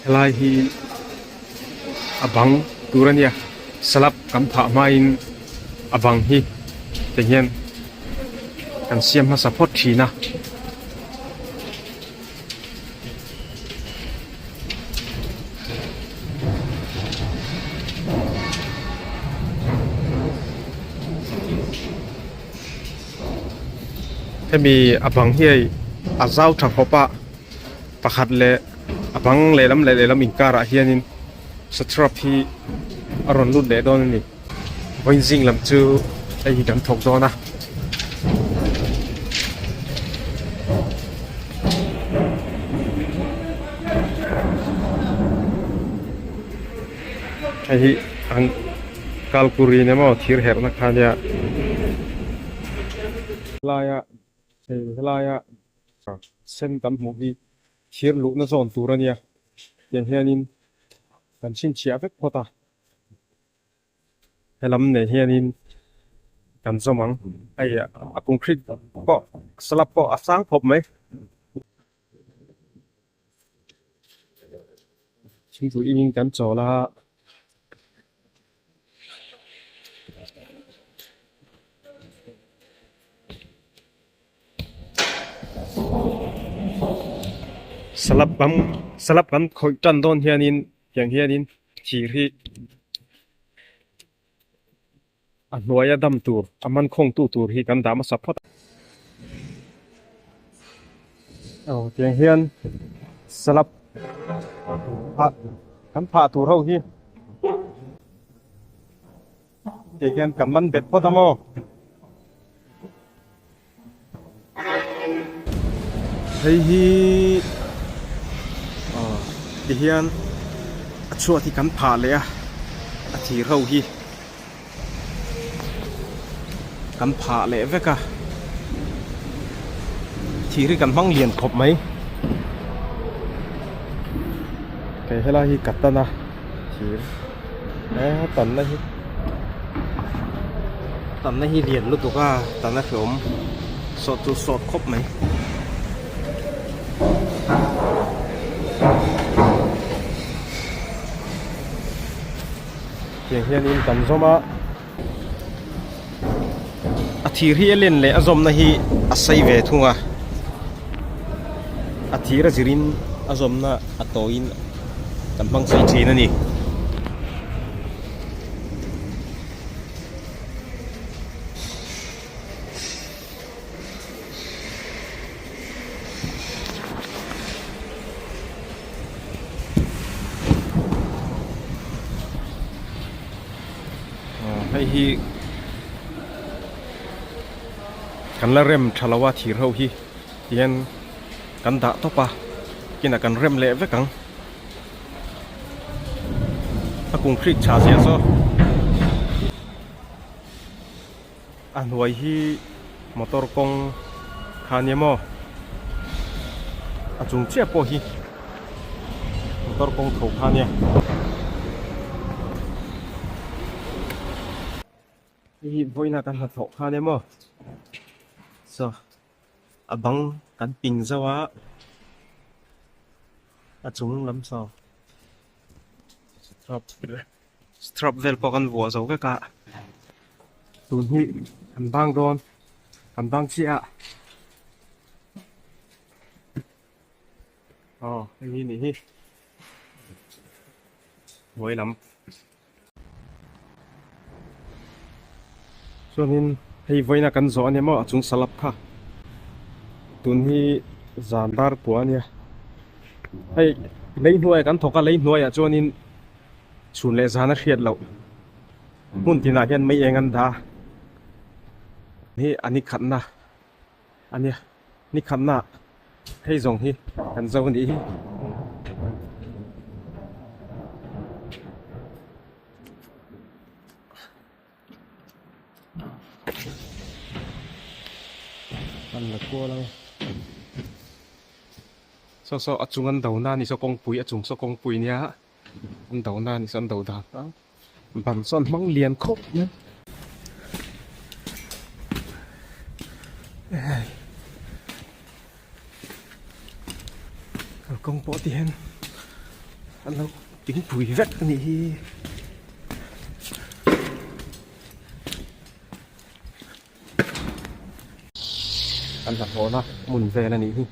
Helai hi a bang tur a nia slab kan phah hmain a bang hi ti hian kan siam hmasa phawt thin a. Hemi a bang hi hei a zau tha khawp a pakhat leh a bang lehlam leh lehlam inkarah hianin sathrup hi a rawn lut leh dawn a ni vawiin zing lam chu hei hi kan thawk dawn a. Hei hi an kalkuri ni maw thir herhna kha nia laia hei helaia sen kan hmuh hi thir luhna zawn tur a nia tiang hianin kan chhinchhiah vek phawt a helam nen hianin kan zawm ang hei a concrete pawh slab pawh a sang khawp mai. Thingpui in kan chawl a. Slab kan slab kan khawih tan dawn hianin tiang hianin thir hi a hnuaia dam tur a man khawng tu tur hi kan dah hmasa phawt a. Aw tiang hian slab kan phah tur ho hi tiang hian kan man bet phawt a maw. Hei hi aw ti hian a chhuat hi kan phah leh a a thir ho hi kan phah leh vek a thir hi kan hmang lian khawp mai kei helai hi ka tan a thir e tanna hi tanna hi lian lutuk a tanna hreawm sawt chu sawt khawp mai. Tiang hianin kan zawm a a thir hi a len leh a zawmna hi a sei ve thung a a thir a zirin a zawmna a tawiin kan hmang sei thin a ni. Hei hi kan la rem tha lo a thir ho hi tihian kan dah tawp a kinah kan rem leh vek ang a concrete tha zia saw. A hnuai hi motor kawng kha nia maw a chung chiah pawh hi motor kawng tho kha nia. Hei hi vawiina kan hnathawh kha nia maw saw a bang kan ping zauh a a chung lam saw strap vel pawh kan vuah zo vek a tun hi an bang dawn an bang chiah a aw hei hi nih hi hnuai lam chuanin hei vawiina kan zawh ania maw a chung salap kha tun hi zan dar pua ania hei lei hnuaiah kan thawk a lei hnuaiah chuanin. Chhun leh zan a hriat loh hmun tinah hian mei eng an dah hi a ni khatna a nia ni khatna hei zawng hi kan zo a nih hi. An la kual ang saw saw a chung an do na a ni saw kawngpui a chung saw kawngpui nia. An do na ni sawn do dan a ban sawn hmang lian khawp mai. Kalkawng pawh ti hian An lo thingpui vek a nih hi. Kan hnathawhna hmun vel a nih hi.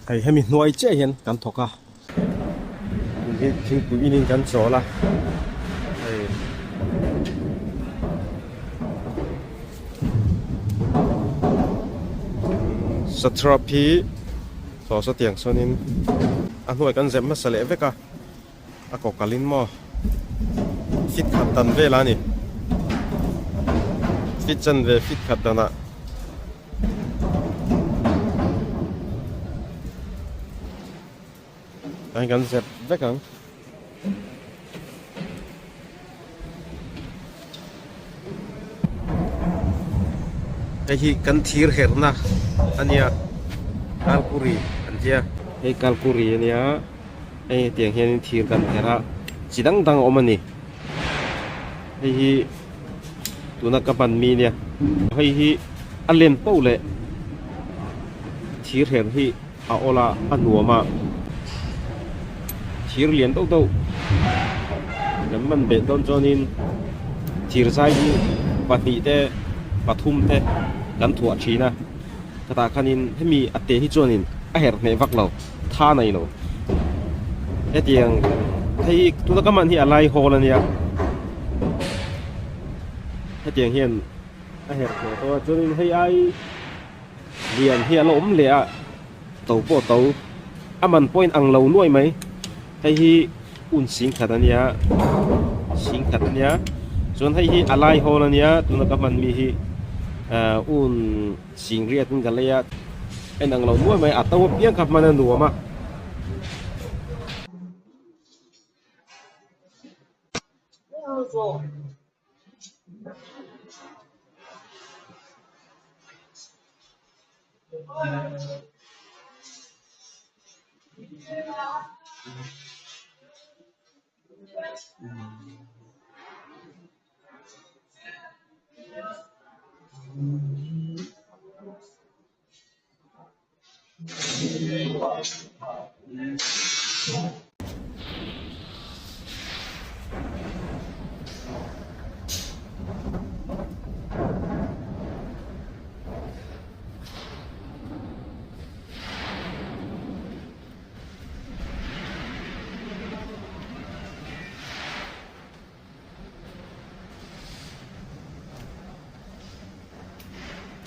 Hei hemi hnuai chiah hian kan thawk a. Tun hi thingpui in kan chawl a. Hei. Satrap hi saw sawtiang sawnin a hnuai kan zep hmasa leh vek a. A kaw kalin maw fit khat dan vel a ni fit chan ve fit khat danah Kan kan zep vek ang. Hei hi kan thir herna a nia kalkuri an tia. Hei kalkuri a nia hei hetiang hianin thir kan her a chi dang dang a awm a ni. Hei hi tuna ka hman mi nia hei hi a len poh leh thir her hi. A awl a, a nuam a, thir lian deuh deuh kan man beh dawn chuanin thir zai hi pahnih te pathum te kan thuah thin a khatah khanin hemi a te hi chuanin a herh hneh vak lo tha nei lo hetiang hei hi tuna ka man hi a lai hawl a nia hetiang hian a herh hneh tawh a chuanin hei ai. Lian hi a la awm leh a, to pawh to a man pawhin ang lo nuai mai. Hei hi un sing khat a nia, sing khat a nia. Chuan hei hi a lai hawl a nia, tuna ka hman mi hi ah un sing riat in ka lei a, a inang lo nuai mai. A to apiang kha hman a nuam a.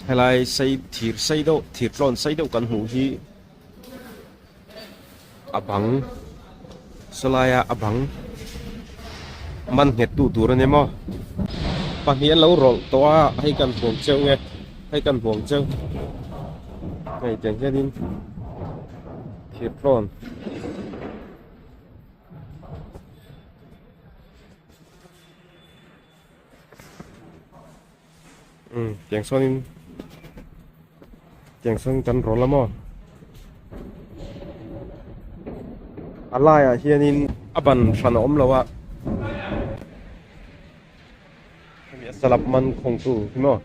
Helai sei thir sei deuh thir tlawn sei deuh kan hmuh hi a bang sawlaia a bang man nghet tu tur a ni maw pahnih an lo rawlh tawh a hei kan huam cheu nge hei kan huam cheu hei tiang hianin thir tlawn. Umm tiang sawnin tiang sawn kan rawl a maw a laiah hianin a ban hran a awm lo a hemi a salap man khawngtu hi maw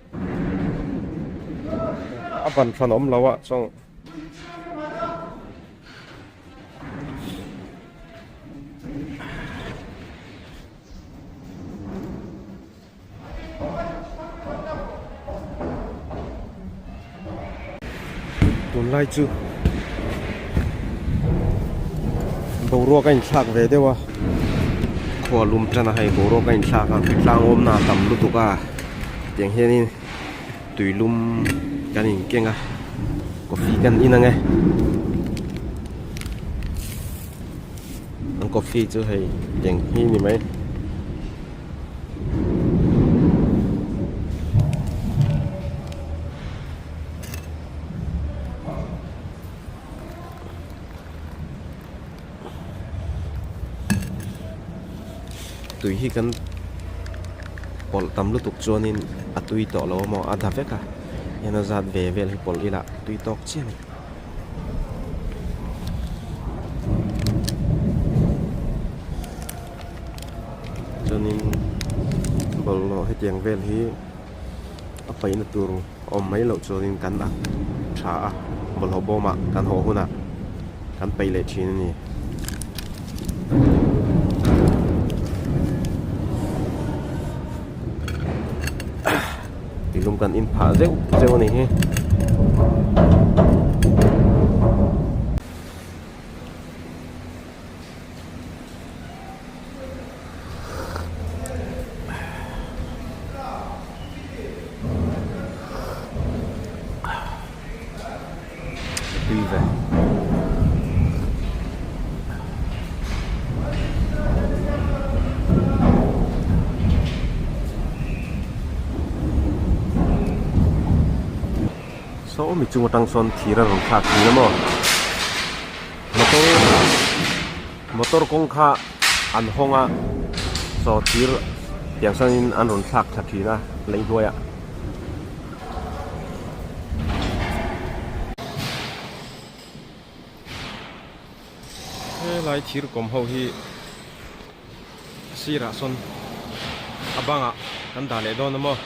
a ban hran a awm lo a chuan. Tunlai chu boruak a inthlak ve deuh a khua lum tan a hei boruak a inthlak a tlang awmna a tam lutuk a tiang hianin tui lum kan inkeng a coffee kan in ang e an coffee chu hei eng hi ni mai. Tui hi kan pawlh tam lutuk chuanin a tui tawh lo amaw a da vek a hian a zat ve vel hi pawlh ila tui tawk chiah a ni. Chuanin bawlhhlawh hetiang vel hi a paihna tur a awm mai loh chuanin kan ak tha a bawlhhlawh bawmah kan haw hunah kan paih leh thin a ni. Tuilum kan in phah zeuh zeuh a nih hi. Tui ve. Saw mi chung atang sawn thir a rawn thlak thin a maw motor motor kawng kha an hawng a saw thir tiang sawn in an rawn thlak thla thin a lei hnuaiah. Helai thir kawm ho hi sirah sawn a bangah kan dah leh dawn a maw.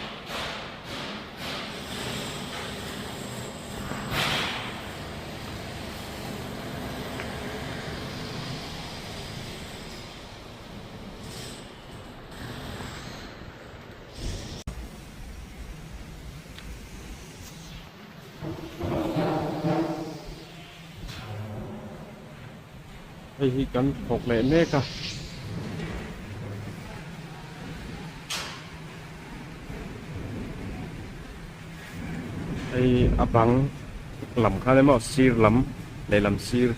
Hei hi kan thawk leh mek a. Hei a bang lam khan emaw sir lam lehlam sir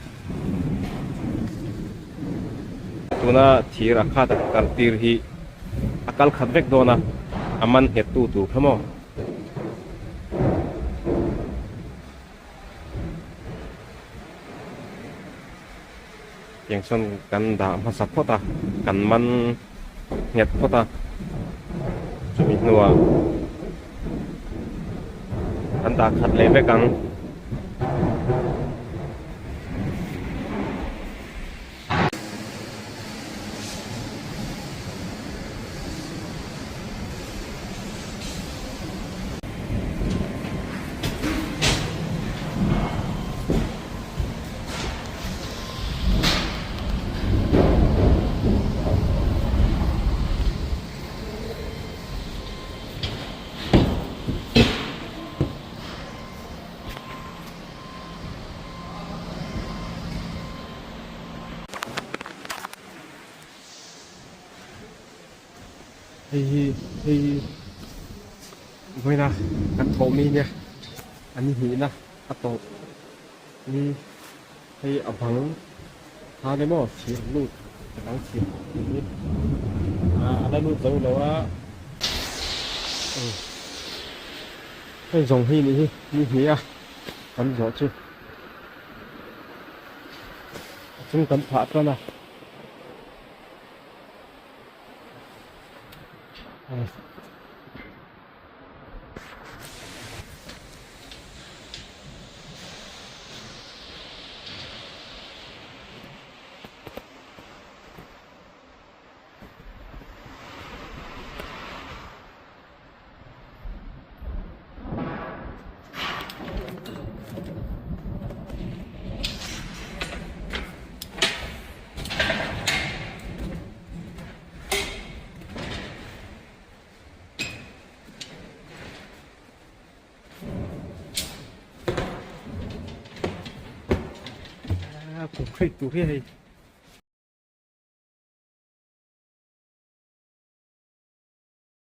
tuna thir a khat a kal tir hi a kal khat vek dawn a a man nghet tu tur kha maw. Tiang sawn kan dah hmasa phawt a kan man nghet phawt a chumi hnuah kan dah khat leh vek ang. Hei hi hei hi vawiina kan thawh mi nia an hnihna a tawp ni hei a bang khan emaw thir lut a bang thir tih hi a la lut zo lo a hei zawng hi nih hi ni hnih a kan zawh chu. A chung kan phah tan a. Concrete tur hi hei.